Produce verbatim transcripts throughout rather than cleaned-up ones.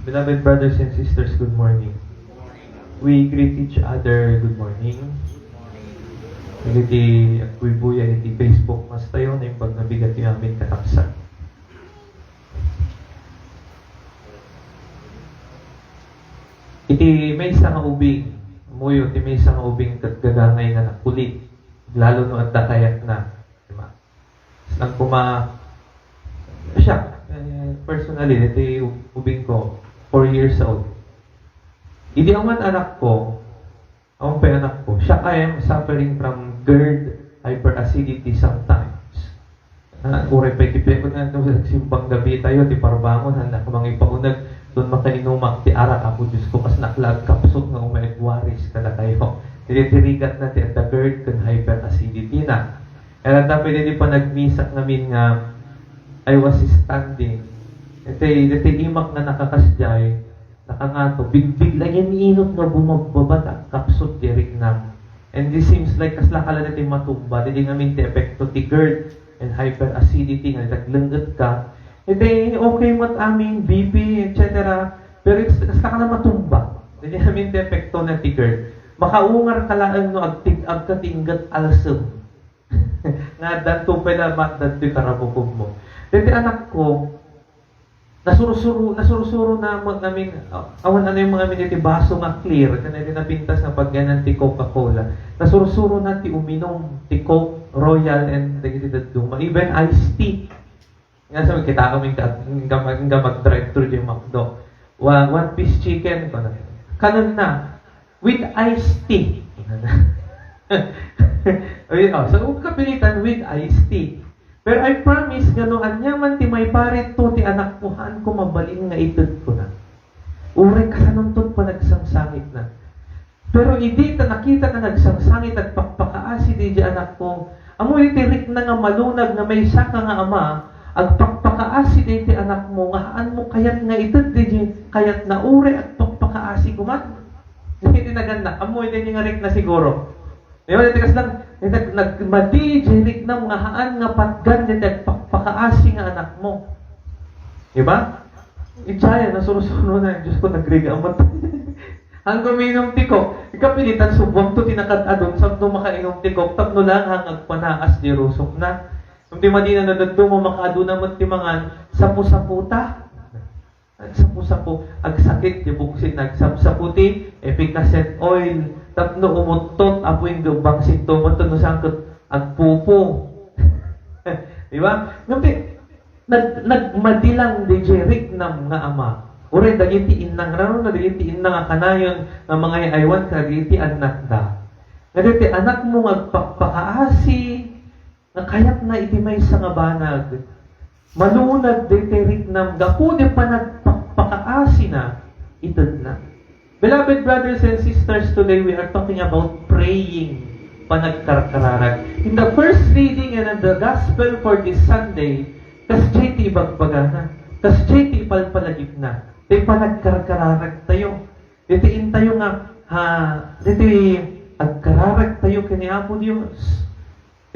Beloved brothers and sisters, good morning. We greet each other, "Good morning." Iti agbuybuyag iti Facebook Mass tayo, naimbag nga bigat ti amin kakabsat. Iti maysa nga ubing, muyo, ti maysa nga ubing ket gagangay nga nakulit, lalo no adda kayatna. Diba? Saan kuma, siya, eh, personally, iti ubing ko, four years old. Idi awan anak ko, awan pay anak ko, siya, I am suffering from GERD, hyperacidity sometimes. Ah, uray pay ti pekot na ito, simbang gabi tayo, ti parbangon, han, ako mangipaunag, doon makainumak, ti arak, ako, Diyos ko, kas naklag kapsot nga umayag waris, kada kayo. Iti tirigat na ti adda GERD, ken hyperacidity na. Kaya dapat iti panagmisak ngamin nga I was standing. Iti, iti imak nga nakakasdiay, nakangato, bigbig lang yan inot nga bumabbabat, agkapsot di riknam. And this seems like kasla kala ti matumba, didi ngamin ti epekto ti GERD and hyperacidity nga naglengget ka. Iti okay met amin, B P, et cetera. Pero it's, kasla kala matumba. Didi ngamin ti epekto na ti GERD. Makaungar ka laeng no agtig-, agkatingget alsem. Nga addan to pay la matdan toy karabukom mo. Daytoy anak ko, nasursuro, nasursuro na mo ngamin, ah, awan ano yung mga miniti baso nga clear, kana di napintas nga pagyanan ti Coca-Cola. Nasursuro na ti uminum, ti Coke, Royal, and dagiti dadduma. Even iced tea. Nga sa kita kami ka, nga mag-drive through di McDo. One, one piece chicken, kana. Kanan na, with iced tea. Ay, oh, so, kapilitan with iced tea. Pero I promise nga no ania man ti maiparit to ti anak ko, haan ko mabalin nga ited ko na. Uray kasanonton panagsangsangit na. Pero idi ta nakita nga nagsangsangit, agpakpakaasi daydi anak ko. Ammo iti rikna nga malunag nga maysa ka nga ama, agpakpakaasi daydi anak mo, nga haan mo kayat nga ited daydi kayat na uray agpakpakaasi koma. Iti naganna, ammo iti nga rikna siguro. Di ba, iti kasla, nag-, nagmadi, di riknam nga haan nga patgan, di agpakpakaasi nga anak mo. Di ba? Ijaya, nasursuro na, Diyos ko, nagriga amat. Ang guminom ti Coke, ikapilitan subwang to tinakad adun, sabno makainom ti Coke, tapno lang ang agpanaas di rusok na. Kung di madina nadaduma, makaaduna met ti mangan, sapu-saputa. Agsapu-sapu, agsakit ti buksit, nagsapsapu ti efficascent oil, tapno umuttot, apo, ing bangsit to, tapno saan ket agpupo. Di ba? Ngem ti, nag-, nagmadilang di Jeric nam nga ama. Uray dagiti innang, raro na dagiti inna nga kanayon nga mangay-aywan kadagiti annakda. Nga dagiti anakmo nga agpakpakaasi, nga kayatna iti maysa nga banag. Malunag daytoy riknam gapu di panagpakpakaasina itedna. Beloved brothers and sisters, today we are talking about praying, panagkarkararag. In the first reading and in the gospel for this Sunday, kasdiay ti ibagbagana, kasdiay ti ipalpalagipna, ti panagkarkararag tayo. Ditoy intayo nga, ha, ditoy agkararag tayo ken ni Apo Dios.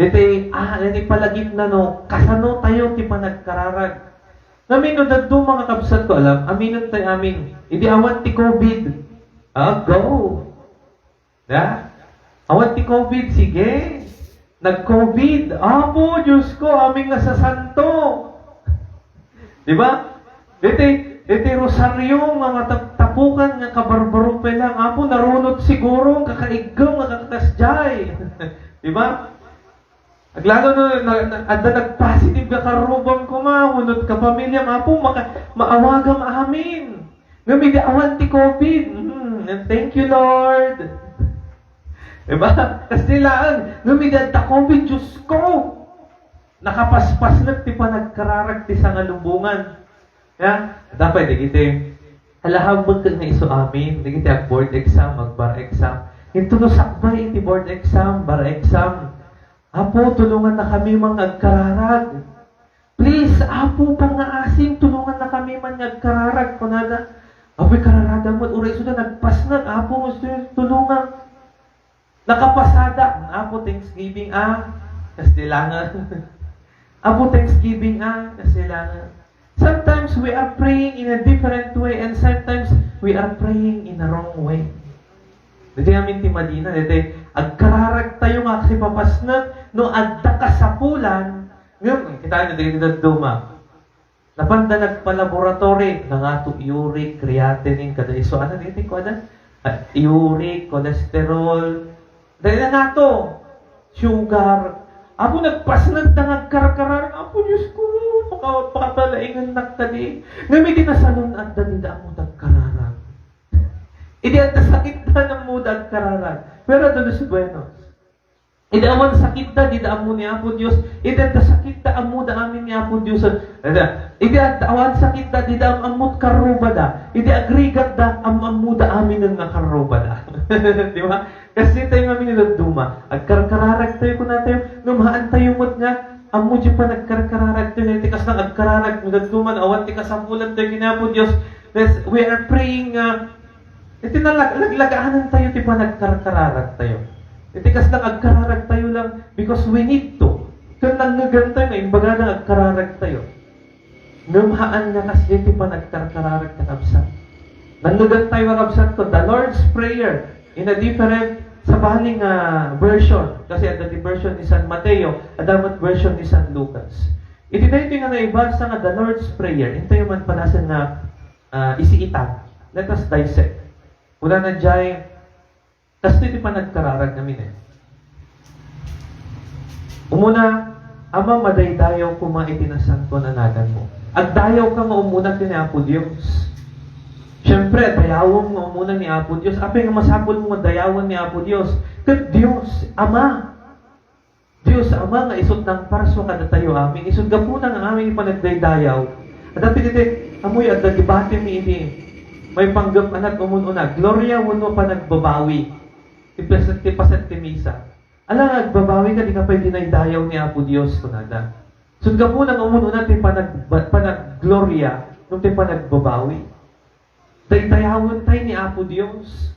Ditoy, ah, ditoy palagipna no kasano tayo ti panagkararag. Ngamin no dadduma nga kabsat ko, alam, aminen tayo amin. Idi awan ti COVID. Ah, go. Da? Awan ti COVID, sige. Nag-COVID. Apo, Diyos ko, amin nga sasanto. Di ba? Ditoy, ditoy rosaryo nga matap-, tapukan nga kabarbaro pay lang. Apo, narunot siguro, kakaiggem nga kakasdiay. Di ba? Aglalo no, na, na, adda nagpositive nga karrubam koma, wenno ti kapamiliam, Apo, maka-, maawagam amin. Ngem idi awan ti COVID, mm, and thank you, Lord. Diba? Kas di laeng, ngem idi adda COVID, Diyos ko, nakapaspasnek ti panagkararag ti sangalubongan. Ya, dapat dagiti, alahammek nga isu amin, dagiti ag-board exam, ag-bar exam. Intono sakbay iti board exam, bar exam. Apo, tulongannakami man nga agkararag. Please, Apo, pangngaasim, tulongannakami man nga agkararag, kunada. Apoy kararagam met, uray isuda nagpasnek, Apo, tulongam. Nakapasada, Apo, Thanksgiving, ah, kas di laeng. Apo, Thanksgiving, ah, kas di laeng. Sometimes we are praying in a different way, and sometimes we are praying in a wrong way. Daydi amin ti madina, daydi agkararagtayo nga agsipapasnek no adda kasapulan. Ngem, kita niyo, daydi dadduma. Napanda nagpa-laboratory, nangato uric, creatinine, kada isu, ano, daydi kuana? Ah, uric, cholesterol, daydi nangato, sugar. Apo, nagpasnek da nga agkarkararag. Apo, Diyos ko, paka-, pakapalaingannak kadi. Ngem idi nasalun-at da, dida ammo agkararag. Idi adda sakitda, ammoda agkararag. Pero de los buenos. Idi awan sakitda, dida ammo ni Apo Dios. Idi adda sakitda, ammoda amin ni Apo Dios. Ada, idi adda awan sakitda, dida am-, ammot karrubada. Idi agrigatda, am-, ammoda aminen nga karrubada. Di ba? Kasi tayo nga minidadduma, agkarkararag tayo, kuna tayo, ngem haan tayo met nga, ammo di panagkarkararag tayo, iti kasla agkararag, midadduma, awan ti kasapulan tayo, ken Apo Dios. Yes, we are praying, ah, iti nalag-, laglagaanan tayo ti panagkarkararag tayo. Iti kasla agkararag tayo lang because we need to. Ken nangngegan tayo nga imbagada nga agkararag tayo. Ngem haan nga kasdiay ti panagkarkararag, kakabsat. Nangngegan tayo, kakabsat ko, the Lord's Prayer in a different, sabali nga version. Kasi adda ti version ni San Mateo, adda met version ni San Lucas. Iti daytoy nga naibasa nga the Lord's Prayer, intayo man padasen nga, ah, isiitan. Let us dissect. Kunana diay, kastoy ti panagkararag amin, eh. Umuna, Ama, madaydayaw koma iti nasantoan a naganmo. Agdayawka nga umuna ken ni Apo Dios. Siempre, dayawem nga umuna ni Apo Dios. Apay nga masapulmo nga dayawen ni Apo Dios? Ket Dios, Ama. Dios Ama nga isut' nangparsua kadatayo amin, isut' gapuna nga amin panagdaydayaw. Adda ti daytoy, ammoyo, adda debate mi idi maipanggep a nag-umun-una, gloria wenno panagbabawi. Ti paset, ti paset ti misa. Ala nga agbabawi ka, dika pay dinaydayaw ni Apo Dios, kunada. Isut' gapuna nga umun-una ti panag-, panaggloria, no ti panagbabawi. Daydayawen tayo ni Apo Dios.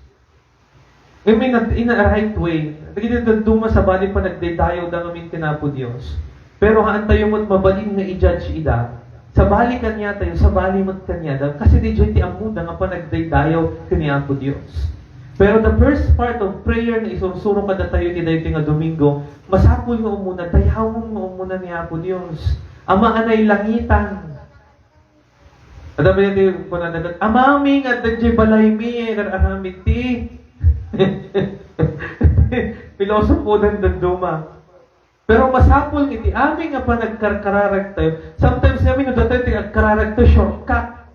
Ngem in a, in a right way, dagiti dadduma sabali panagdaydayawda ngamin ken Apo Dios. Pero haan tayo met mabalin nga i-judge ida. Sabali kaniatayo, sabali met kaniada. Kasi diay ti ammoda nga panagdaydayaw ken ni Apo Dios. Pero the first part of prayer nga isursuro kadatayo iti daytoy nga Domingo, masapul nga umuna, dayawem nga umuna ni Apo Dios. Ama a nailangitan, Adda met ti kunada ket, "Amami nga adda diay balaymi, agar-aramid ti." Pilosofodan dadduma. Pero masapul nga iti amin nga panagkarkararag tayo. Sometimes kami, no, datayo ti agkararag tayo, shortcut.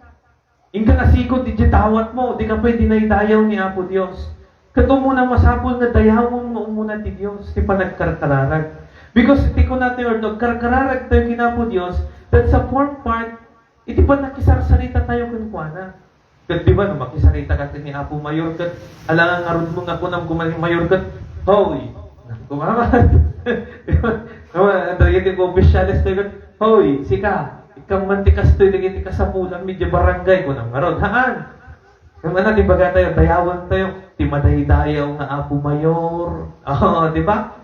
Inka nasigud iti dawatmo, dika pay dinaydayaw ni Apo Dios. Ket umuna, masapul nga dayawem nga umuna ti Dios, ti panagkarkararag. Because iti kuna tayo, no, agkarkararag tayo ken Apo Dios, that's a form part iti pannakisarsarita tayo kenkuana. Ket di ba, no, makisarita ka ken ni Apo Mayor ket alangan ngarudmo nga kunam kuman ni Mayor ket, "Hoy!" Kumamat. Di ba? No, dagiti opisyales tayo ket, "Hoy, sika, ikkan man ti kastoy dagiti kasapulanmi diay barangay," kunam ngarud. Haan. Ngem ania ti ibaga tayo, dayawen tayo, ti madaydayaw nga Apo Mayor. Oo, di ba?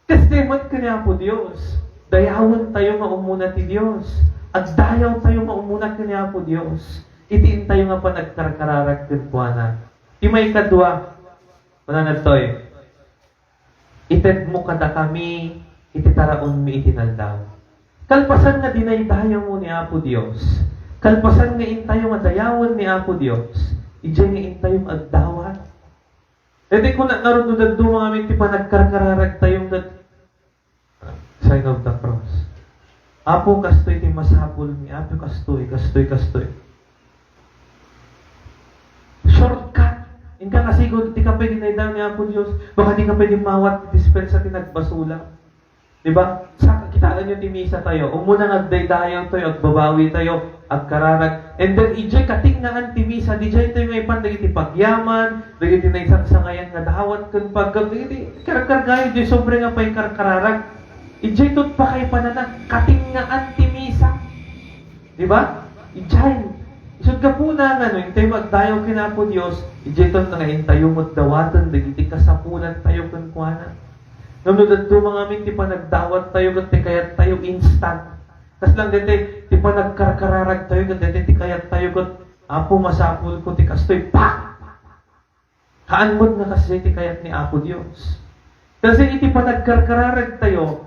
Kastoy met ken ni Apo Dios. Dayawen tayo nga umuna ti Dios. Agdayaw tayo nga umuna ken ni Apo Dios. Iti intayo nga panagkarkararag kenkuana. Ti maikadua, kunana ditoy, "Itedmo kadakami iti taraonmi iti naldaw." Kalpasan nga dinaydayawmo ni Apo Dios, kalpasan nga intayo nga dayawen ni Apo Dios, idiay nga intayo nga agdawat. Daytoy kuna ngarud no dadduma ngamin ti panagkarkararag tayo ket sign of the cross. "Apo, kastoy ti masapulmi. Apo, kastoy, kastoy, kastoy." Shortcut. Inka nga sigud, dika pay dinaydayaw ni Apo Dios. Baka dika pay dimmawat ti dispensa ti nagbasula. Di ba? Sa, kitaenyo ti misa tayo. Umuna nga agdaydayaw tayo, agbabawi tayo, agkararag. And then, idiay katingnaan ti misa, didiay tayo maipan dagiti pagyaman, dagiti naisangsangayan nga dawat ken pagkag-, dagiti karkargayo, diay sobre nga pay karkararag. Idiay tut pakaipanana, katingnaan ti misa. Di ba? Idiay. Isut' gapuna nga no, intayo nga agdayaw ken Apo Dios, idiay tut nga intayo met dawaten dagiti kasapulan tayo kenkuana. Ngem no dadduma ngamin ti panagdawat tayo ket ti kayat tayo instant. Kasla daytoy ti panagkarkararagtayo, ket daytoy ti kayattayo, ket, "Apo, masapulko ti kastoy." Pak! Haan met nga kasdiay ti kayat ni Apo Dios. Kasi iti panagkarkararagtayo,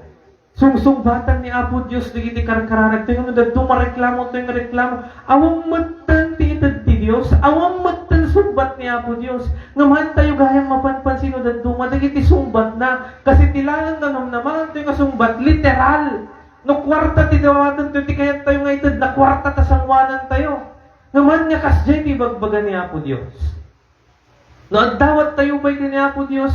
sungsungbatan ni Apo Dios dagiti karkararagtayo, ngem dadduma reklamotayo nga reklamo. Awan metten ti ited ti Dios, awan metten sungbat ni Apo Dios. Ngem haantayo gayam mapanpansin no dadduma dagiti sungbatna. Kasi ti laeng nga namnamaantayo nga sungbat, literal. No kuarta ti dawatantayo, ti kayattayo nga ited na kuarta ta sanguanantayo. Ngem haan nga kasdiay ti ibagbaga ni Apo Dios. No agdawattayo pay ken ni Apo Dios,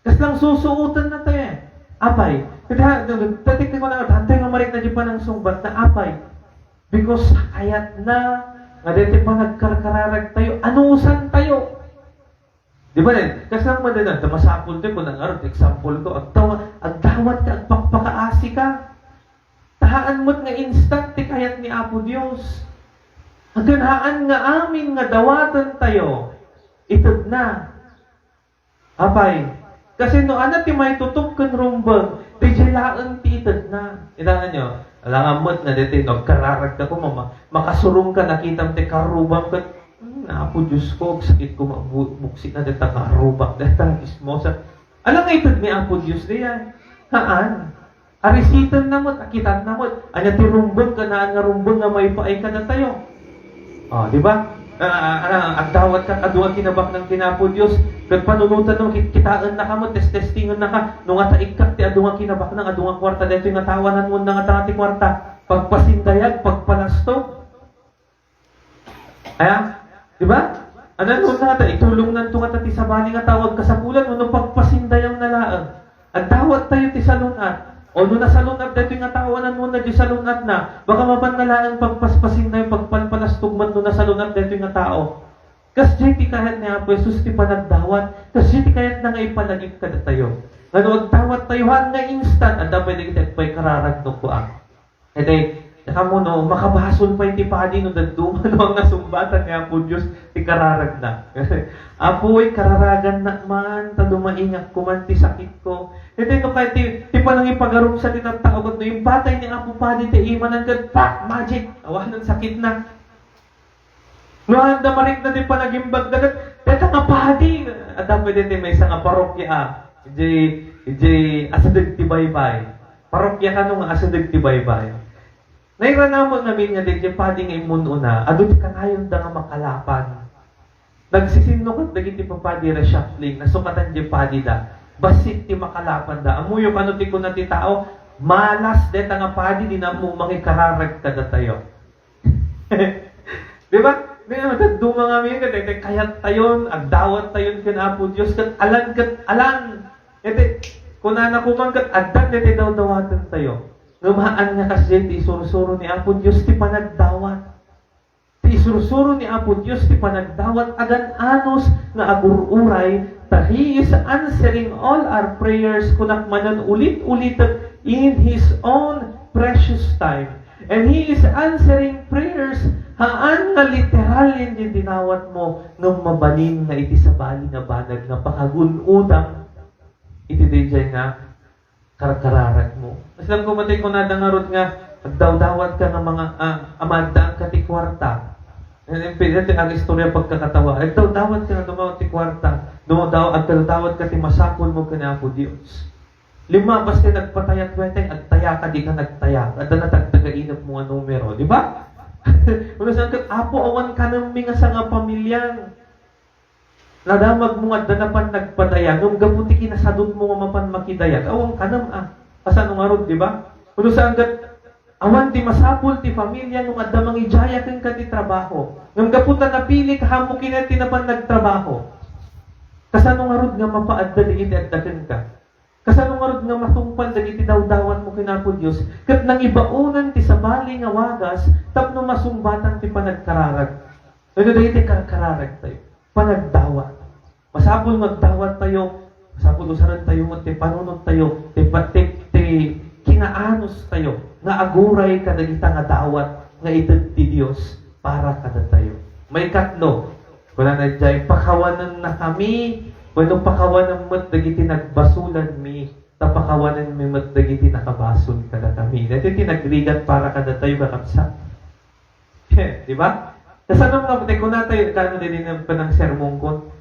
kasla susuotennatayo. Apay, ket ha, tatikniko na, hantay nga marikna di panangsungbatna, apay. Because kayatna nga daytoy panagkarkararagtayo, anusantayo. Di ba, eh? Kasla madalag, ta masapultayo, kung ang arot, example ko, agdawa-, agdawatka, agpakpakaasika. Ta haan met nga instant ti kayat ni Apo Dios. Agyan haan nga amin nga dawatantayo, itedna. Apay, kasi no ania ti maitutup ken rumbeng, diay laeng ti itedna. Itanganyo, alangan met nga daytoy no agkararagka koma, ma-, makasurongka, nakitam ti karrubam ket, "Hmm, Apo Diosko, agsakit koma, bu-, buksina dayta karrubak, dayta chismosa." Alangan nga ited ni Apo Dios diay. Haan. Arisitenna met, akitanna met. Ania ti rumbeng, haan nga rumbeng nga maipaay kadatayo. O, di ba? Ah, ah, ah, agdawat ka, adu nga kinabaknang ken Apo Dios. Ket panunotanna, kit-, kitaennaka met, tes-testingennaka. No ngata ikkak ti adu nga kinabaknang, adu nga kuarta, daytoy nga tao, awan-anonna ngata ti kuarta. Pagpasindayag, pagpalastog. Aya? Di ba? Awan-anonna ngata, itulongnanto ngata ti sabali nga tao, agkasapulan, wenno pagpasindayawna laeng. Agdawattayo ti salun-at. O no nasalun-at daytoy nga tao, awan-anonna diay salun-atna. Baka mapanna laeng pagpaspasindayaw, pagpalpalastog met no nasalun-at daytoy nga tao. Kasdiay ti kayat ni Apo Jesus ti panagdawat. Kasdiay ti kayatna nga ipalagip kadatayo. Nga no agdawattayo, haan nga instant, adda pay dagiti agpaykararag no kua. Iti, kamu no, makabasol pay ti padi no dadduma no haan nga sungbatan ni Apo Dios ti kararagna. Apoy, kararagannak man, ta dumaingakko man ti sakitko. Iti, no kayat ti, ti panangipagarupsa ti tattao, ket no impatay ni Apo Padi ti imanan ket, pak, magic, awanen sakitna. No, haan da marikna ti panagimbagda ket, dayta nga padi, adda pay dayta maysa nga parokya, a, idiay, idiay asideg ti baybay. Parokya kano nga asideg ti baybay. Nairana met ngamin nga daydiay padi nga immun-una, adu ti kanayonda nga makalapan. Nagsisinnukat dagiti papadi, reshuffling, nasukatan diay padida. Bassit ti makalapanda. Ammoyo kano ti kuna ti tao, "Malas dayta nga padi, dina ammo mangikararag kadatayo." Di ba? Di nga, dadduma ngamin, ket daytoy kayattayon, agdawattayon ken Apo Dios, ket alan, ket alan. Iti, kunana koma ket adda daytoy dawdawatentayo. Ngem haan nga kasdiay ti isursuro ni Apo Dios ti panagdawat. Ti isursuro ni Apo Dios ti panagdawat, agan-anus nga agur-uray, ta He is answering all our prayers, kunak manen ulit-ulitek, in His own precious time. And He is answering prayers, haan nga literal iti dinawatmo, ngem mabalin nga iti sabali nga banag nga pakagun-odam iti daydiay nga karkararagmo. Kasla koma ti kunada ngarud nga, agdawdawatka nga mga, ah, a, maaddaanka ti kuarta. Eh, pwede ti agistorya pagkakatawa. Agdawdawatka nga dumaw ti kuarta. Dumawdaw, agdawdawatka ti masapulmo ken Apo Dios. Limmabas ti nagpatayat, weteng, agtayaka, dika nagtaya. Adda natagtagainepmo nga numero, di ba? Unasan ket, "Apo, awan kanemmi nga sangapamiliang." Nadamagmo nga adda napan nagpadaya, ngem gapu ti kinasadutmo nga mapan makidayag, awan kanem a. Kasano ngarud, di ba? Unasan ket, awan ti masapul ti familia no adda mangidiaya kenka ti trabaho. Ngem gapu ta napilik, haanmo kinaet ti napan nagtrabaho. Kasano ngarud nga mapaadda dagiti adda kenka? Kasano ngarud nga matungpal dagiti dawdawatmo ken Apo Dios, ket nangibaonen ti sabali nga wagas tapno masungbatan ti panagkararag? Ania dagiti karkararagtayo? Panagdawat. Masapul nga agdawattayo, masapul usarentayo met ti panunottayo, ti pa-, ti, ti kinaanustayo nga aguray kadagita nga dawat nga ited ti Dios para kadatayo. Maikatlo, kunana idiay, "Pakawanennakami, wenno pakawanem met dagiti nagbasolanmi, ta pakawanenmi met dagiti nakabasol kadakami. Daytoy ti nagrigat para kadatayo, kakabsat. Di ba? Kasano nga, tay kunatayo, kano din ang panang sermon ko?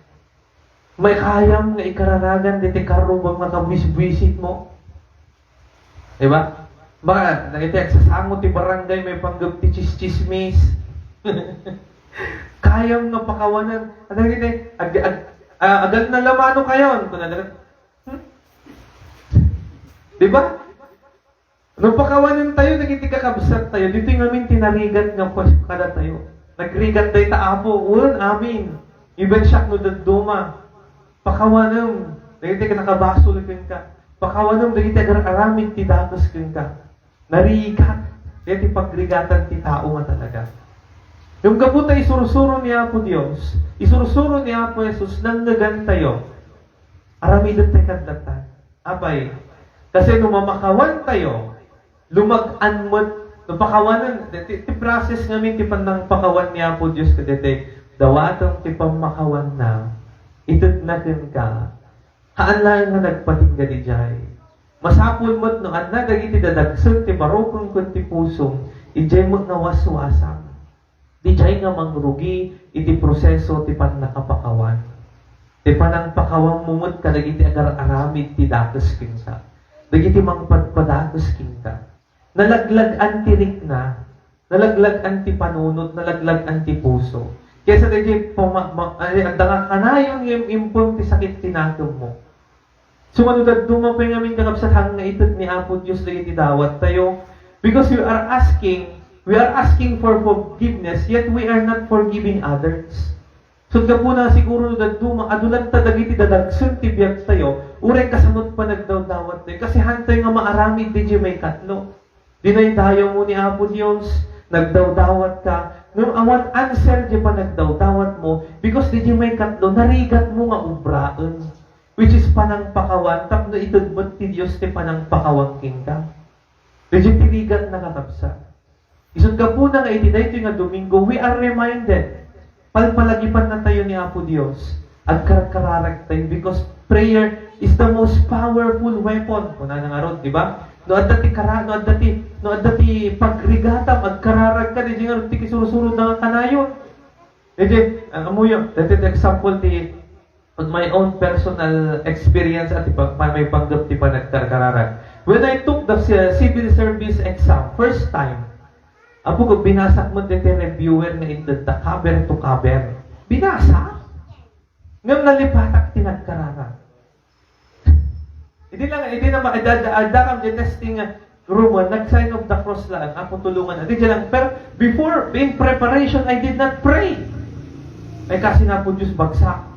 May kayam nga ikararagan diti karrubam nga kabwisbwisit mo. Di ba? Baka, dagiti agsasango ti barangay, may panggep ti chischismis. Kayam nga pakawanan. Ano dagiti, ag, ag, ah, agan na lamano kayon. Kuna dagiti, hmm? Di ba? No pakawanen tayo, dagiti kakabsat tayo, ditoy ngamin ti narigat nga pues kadatayo. Nagrigat dayta Apo, wen, amin. Even siak no dadduma, pakawanem, dagiti nakabasol kenka. Pakawanem, dagiti agar-aramid ti dakes kenka. Narigat, dagiti pagrigatan ti tao nga talaga. Yung gapu ta isursuro ni Apo Dios, isursuro ni Apo Jesus, nangngegan tayo. Aramiden tayo kadlatan. Apay, kasi no mamakawan tayo, lumag-an met, no pakawanen, ti, ti process ngamin ti pannangpakawan ni Apo Dios kadaytoy, dawatem ti pammakawanna, itedna kenka, haan laeng nga nagpatingga didiay. Masapul met no adda dagiti dadagsen ti barokeng ken ti pusom, idiay met nga waswasam. Didiay nga mangrugi iti proseso ti pannakapakawan. Ti panangpakawanmo met kadagiti agar-aramid ti dakes kenka. Dagiti mangpadpadakes kenka. Nalaglag-an ti rikna, nalaglag-an ti panunot, nalaglag-an ti puso. Kaysa dagiti pama-, ma-, ay, adda nga kanayon nga im-, impon ti sakit ti nakemmo. Sumano dadduma pay ngamin, kakabsat, haan nga ited ni Apo Dios dagiti dawat tayo. Because we are asking, we are asking for forgiveness, yet we are not forgiving others. So, gapuna siguro no dadduma, adu latta dagiti dadagsen ti biag tayo, uray kasano ti panagdawdawat tayo, kasi haan tayo nga maaramid diay maikatlo. Dinaydayawmo ni Apo Dios, nagdawdawat ka, ngem awan answer diay panagdawdawatmo, because diay maikatlo, narigatmo nga obraen. Which is panangpakawan, tapno ited met ti Dios ti panangpakawan kenka. Daydiay ti rigatna, kakabsat. Isut' gapuna nga iti daytoy nga Domingo, we are reminded, palpalagipannatayo ni Apo Dios, agkarkararagtayo, because prayer is the most powerful weapon. Kunana ngarud, di ba? No adda ti kara-, no adda ti, no adda ti pagrigatam, agkararagka, daydiay ngarud ti kisursuro nga kanayon. Daydiay, ah, ammoyo, daydiay ti example ti on my own personal experience at ipa-, pa-, may panggep ti panagkarkararag. When I took the ci-, civil service exam, first time, apo ko, binasak mo daydiay reviewer nga inted da cover to cover. Binasa? Ngem nalipatak ti nagkararag. Idi lang, idi na ma-, adda, adda, adda kam di testing, ah, room, ah, nag-sign of the cross lang, "Apo, tulungan." Adi lang. Pero before, in preparation, I did not pray. Ay, kasi na po, Diyos, bagsak.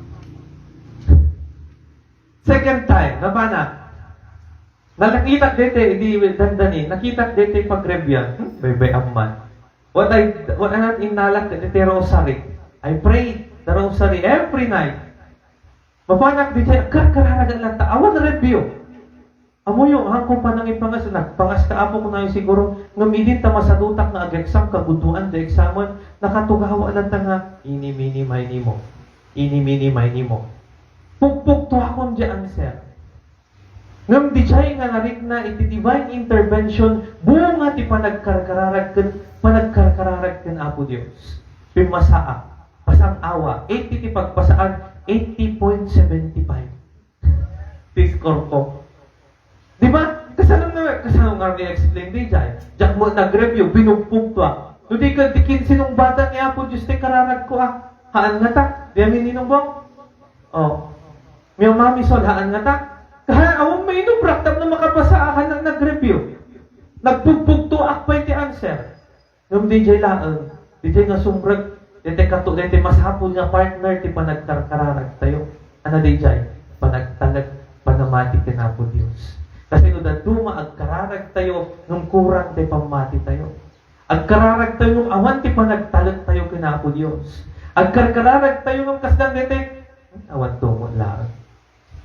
Second time, nabana. Nalakitak dete, idi dandani, nakitak dete pag-review. Hmm? Bebe amman. What I, what I not inalak dete rosary. I pray the rosary every night. Mapanak di tayo, karkararagan lang ta. Awan review. Amoyo, hangko pa nang ipangas, nagpangas ka, apo ko na siguro, ngam idin ta masadutak nga ag-exam, kaguduan da examen, nakatugawa lang ta nga, ini, mini, mini mo. Ini, mini, mini mo. Pugpugto akon di answer. Ngam di jay nga narikna iti divine intervention, bunga ti panagkarkararag ken, panagkarkararag ken Apo Dios. Pimmasaak, pasang-awa, eighty ti pagbasaan, eighty point seven five. Ti score ko. Di ba? Kasano nga, kasano nga ni-explain di jay? Diak mo nag-review, binugpugto, ah. No di ka, di kinsinungbatan ni Apo Dios ti kararag ko, ah. Haan nga ta, di amin inumbong? Oh. Miyamamisol, haan nga ta. Kaha, awan mainubrak, tapno makabasa, ah, haan nga nag-review. Nagpugpugto, ak pay ti answer. Ngem di jay laeng, di jay nga sumrek, daytoy kato, daytoy masapul nga partner ti panagkarkararag tayo. Ano di jay? Panagtalek, panamati ken Apo Dios. Kasi no dadduma agkararag tayo, ngem kurang ti pammati tayo. Agkararag tayo, ngem awan ti panagtalek tayo ken Apo Dios. Agkarkararag tayo, ngem kasdan daytoy, awan tumon laeng.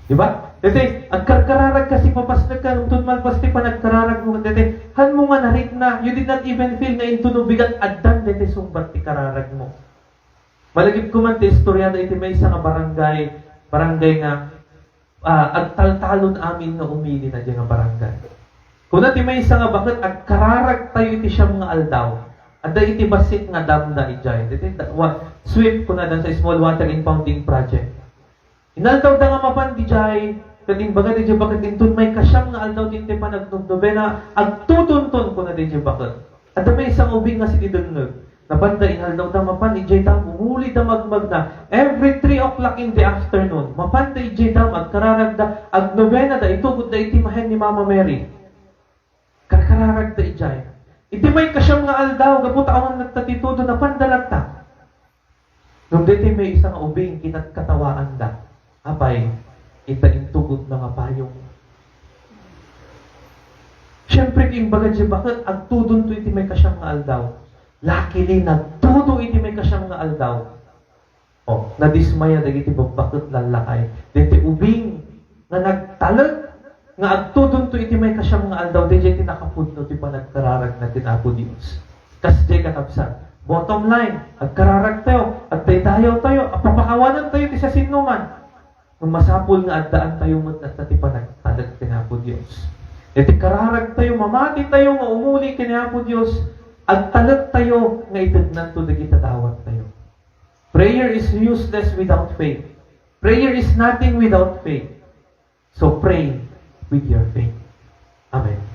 Di ba? Daytoy, agkarkararag kasi papasnek ka, nung tud malpas ti panagkararag mo, daytoy, han mo nga narikna, you did not even feel nga intuno bigat addan, daytoy sungbat ti kararag mo. Malagip ko man ti istorya da iti maysa nga barangay, barangay nga, ah, agtaltalon amin nga umili na diay nga barangay. Kuna ti maysa nga baket, agkararagtayo iti siam nga aldaw. Adda iti bassit nga dam da idiay. Ditoy da-, wa-, SWIP, kuna da sa Small Water Impounding Project. Inaldaw da nga mapan didiay, ket imbaga didiay baket, inton maikasiam nga aldaw ti, ti panagnobnobena, agtudonton, kuna didiay baket. Adda maysa nga ubing nga sidi dengngeg. Napanda inaldaw da mapan idiay dam, umuli da magmagna. Every three o'clock in the afternoon, mapanda idiay dam, agkararagda, agnobena da, itugod da iti imahen ni Mama Mary. Karkararagda idiay. Iti maikasiam nga aldaw, gapu ta awan latta ti tudo, napanda latta. Ngem daytoy maysa nga ubing, kinatkatawaanda. Apay, ita intugod na nga payong. Siyempre, ti imbaga diay baket, agtudonto iti maikasiam nga aldaw. Luckily, nagtudo iti maikasiam nga aldaw. O, nadismaya dagiti babbaket lallakay. Daytoy ubing nga nagtalek nga agtudonto iti maikasiam nga aldaw, daydiay ti nakapudno ti panagkararagna ken Apo Dios. Kasdiay, kakabsat, bottom line, agkararagtayo, agdaydayawtayo, apapakawanentayo ti siasinoman. Ngem masapul nga addaantayo met latta ti panagtalek ken Apo Dios. Iti kararagtayo, mamatitayo nga umuli ken Apo Dios, agtalektayo nga itednanto dagiti dawatnayo. Prayer is useless without faith. Prayer is nothing without faith. So pray with your faith. Amen.